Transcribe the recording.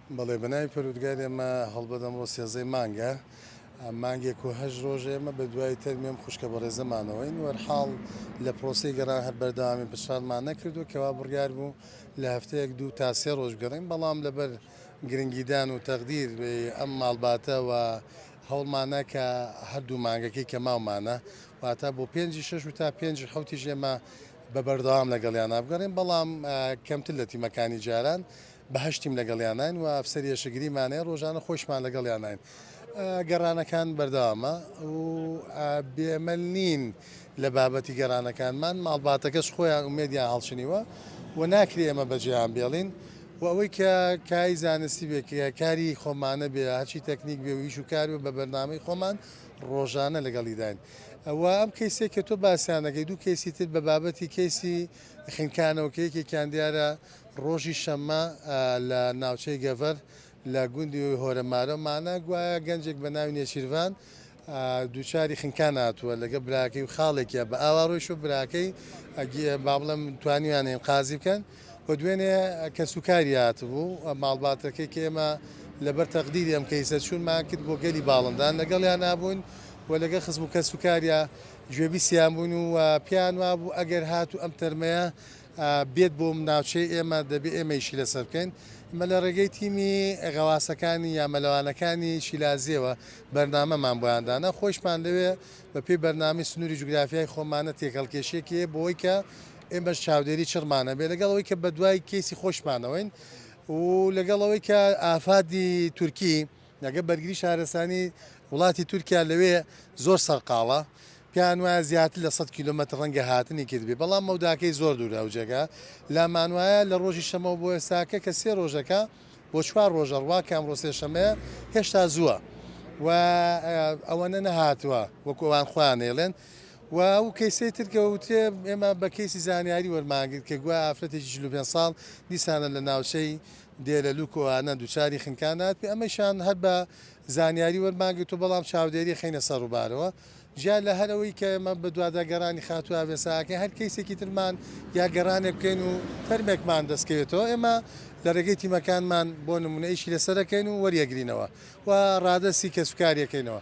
بەڵێ بەناوی پەروەردگار ئێمە هەڵبەت ئەمڕۆ سێزدەی مانگە مانگێک و هەشت ڕۆژ ئێمە بە دوای تەرمی ئەم خوشکە بەڕێزەمانەوەین وەرحاڵ لە پرۆسەی گەڕان هەر بەردەوامی پچڕانمان نەکردو کەوا بڕیار بوو لە هەفتەیەک دوو تا سێ ڕۆژ بگەڕێین بەڵام لەبەر گرنگیدان و تەقدیر ئەم ماڵباتە و هەوڵمانە کە هەردوو مانگەکەی کە ماومانە واتە بۆ پێنجی شەش و تا پێنجی حەوتیش ئێمە بە بەردەوام لەگەڵیانا بگەڕێین بەڵام کەمتر لە تیمەکانی جاران بە هەشت تیم لەگەڵیاناین و ئەفسەری ئێشکگریمان هەیە ڕۆژانە خۆیشمان لەگەڵیاناین گەڕانەکان بەردەوامە و بێمەل نین لە بابەتی گەڕانەکانمان ماڵباتەکەش خۆیان ئومێدیان هەڵچنیوە و ناکرێ ئێمە بەجێیان بێڵین و ئەوەی کە کاری زانستی بێ کە کاری خۆمانە بێ هەرچی تەکنیک بێ و ئیش و کار بێ بە بەرنامەی خۆمان ڕۆژانە لەگەڵیداین و ئەم کەیسەی کە تۆ باسیان دەکەی دوو کەیسی تر بە بابەتی کەیسی خنکانەوە کە یەکێکیان دیارە ڕۆژی شەممە لە ناوچەی گەڤەر لە گوندی هۆرەمارە مانە گوایە گەنجێک بە ناوی نێچیرڤان دووچاری خنکان هاتووە لەگە براکەی و خاڵێکیە بە ئاوا ڕۆیشت و براکەی با بڵێم توانیویان ئینقازی بکەن و دوێنێ کەسوکاری هاتبوو ماڵباتەکەی کە ئێمە لەبەر تەقدیری ئەم کەیسە چوونمان کرد بۆ گەلی باڵندان لەگەڵیان نابووین و لەگەڵ خزم و کەسوکاریا گوێبیستیان بووین و پێیان وابوو ئەگەر هاتوو ئەم تەرمەیە بێت بۆ ناوچەی ئێمە دەبێ ئێمە ئیشی لەسەر بکەین. ئێمە لە ڕێگەی تیمی غەواسەکانی یا مەلەوانەکانی شیلازیەوە بەرنامەمان بۆیان دانا، خۆیشمان لەوێ بە پێی بەرنامەی سنووری جوگرافیای خۆمانە تێکهەڵکێشیەکی هەیە بۆوەی کە ئێمەش چاودێری چڕمان هەبێ لەگەڵ ئەوەی کە بەدوای کەیسی خۆشمانەوەین و لەگەڵ ئەوەی کە ئافادی تورکی لەگە بەرگری شارستانی وڵاتی تورکیا لەوێ زۆر سەرقاڵە، پێیان وایە زیاتر لە 100 کیلۆمەتر ڕەنگە هاتنی کردبێ، بەڵام مەوداکەی زۆر دوورە ئەو جێگا. لامان وایە لە ڕۆژی شەمەوە بۆ ئێستاکە کە سێ ڕۆژەکە بۆ چوار ڕۆژە ڕوا کە ئەمڕۆ سێشەمەیە هێشتا زووە و ئەوەنە نەهاتووە وەکو ئەوان خۆیان ئەیڵێن و ئەو کەیسەی تر کە وترێ ئێمە بە کەیسی زانیاری وەرمانگرت کە گوایە ئافرەتێکی 45 ساڵ دیسانە لە ناوچەی دێرەلوک و ئەوانە دووچاری خنکان هات پێ ئەمەیشان هەر بە زانیاری وەرمان گرت و بەڵام چاودێری خەینە سەر ڕووبارەوە جیا لە هەر ئەوەی کە ئێمە بەدوادا گەڕانی خاتوو ئاڤێسا ئەکەین هەر کەیسێکی ترمان یا گەڕانێک بکەین و تەرمێکمان دەستکەوێتەوە ئێمە لە ڕێگەی تیمەکانمان بۆ نمونە ئیشی لەسەر ئەکەین و وەریەگرینەوە و ڕادەستی کەسوکاری ئەکەینەوە.